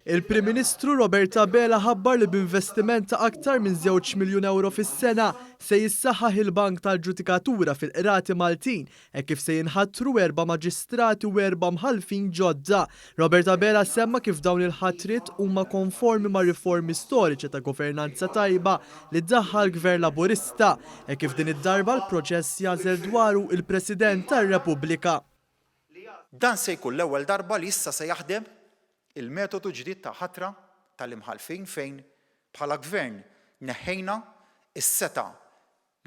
Il-Prim Ministru Robert Abela ħabbar li b'investiment ta' aktar minn żewġ miljun ewro fis-sena se jissaħħaħ il-bank tal-ġudikatura fil-Qrati Maltin hekk kif se jinħatru erba' maġistrati u erba' mħallfin ġodda. Robert Abela semma kif dawn il-ħatriet huma konformi mar-riformi storiċi ta' governanza tajba li daħħal Gvern Laburista hekk kif din id-darba l-proċess jagħżel dwaru il-President tar-Repubblika. Dan se jkun l-ewwel darba li issa se jaħdem il-metodu ġdid ta' ħatra tal-imħallfin fejn bħala Gvern neħħejna s-setgħa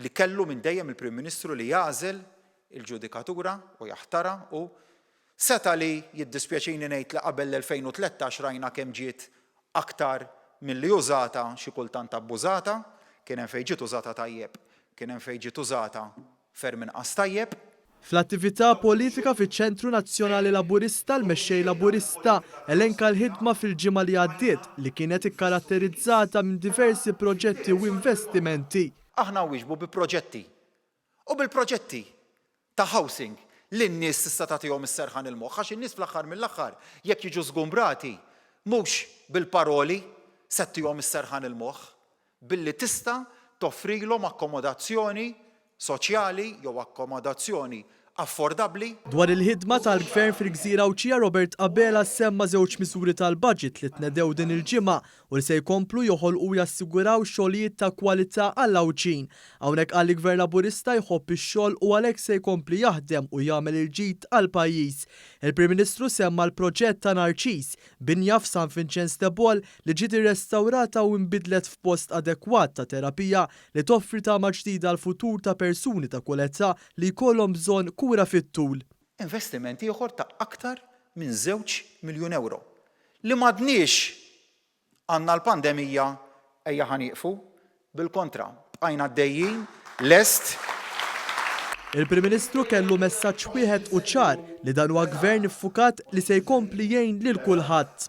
li kellu minn dejjem il-Prim Ministru li jagħżel il-ġudikatura u jaħtarha hu, setgħa li jiddispjaċini ngħid li qabel l-2013 rajna kemm ġiet aktar milli użata xi kultant abbużata, kien hemm fejn ġiet użata tajjeb, kien hemm fejn ġiet użata ferm inqas tajjeb. Fl-attività politika fiċ-Ċentru Nazzjonali Laburista l-Mexxej Laburista elenka l-ħidma fil-ġimgħa li għaddiet li kienet ikkaratterizzata minn diversi proġetti u investimenti. Aħna nwieġbu bi proġetti u bil-proġetti ta' housing li n-nies tista' tagħtihom is-serħan il-moħħ għax in-nies fl-aħħar mill-aħħar jekk jiġu żgumbrati mhux bil-paroli se ttihom is-serħan il-moħħ billi tista' toffrilhom akkomodazzjoni soċjali jew akkomodazzjoni affordabbli. Dwar il-ħidma tal-Gvern fil-gżira Għawdxija Robert Abela semma żewġ miżuri tal-budget li tnedew din il-ġimgħa u li se jkomplu joħolqu u jassiguraw xogħlijiet ta' kwalità għall-Għawdxin. Hawnhekk qal li Gvern Laburista jħobb ix-xogħol u għalhekk se jkompli jaħdem u jagħmel il-ġid għall-pajjiż. Il-Prim Ministru semma l-proġett ta' Narċis, Binja f'San Vinċenz de Paul li ġiet irrestawrata u nbidlet f'post adekwat ta' terapija li toffri tama ġdida għall-futur ta' persuni ta' kull età li jkollhom bżonn kura fit-tul. Investiment ieħor ta' aktar minn żewġ miljun ewro li m'għadniex għandna l-pandemija ejja ħa nieqfu, bil-kontra, bqajna għaddejjin, lest. Il-Prim Ministru kellu messaġġ wieħed u ċar li dan huwa Gvern iffukat li se jkompli jgħin lil kulħadd.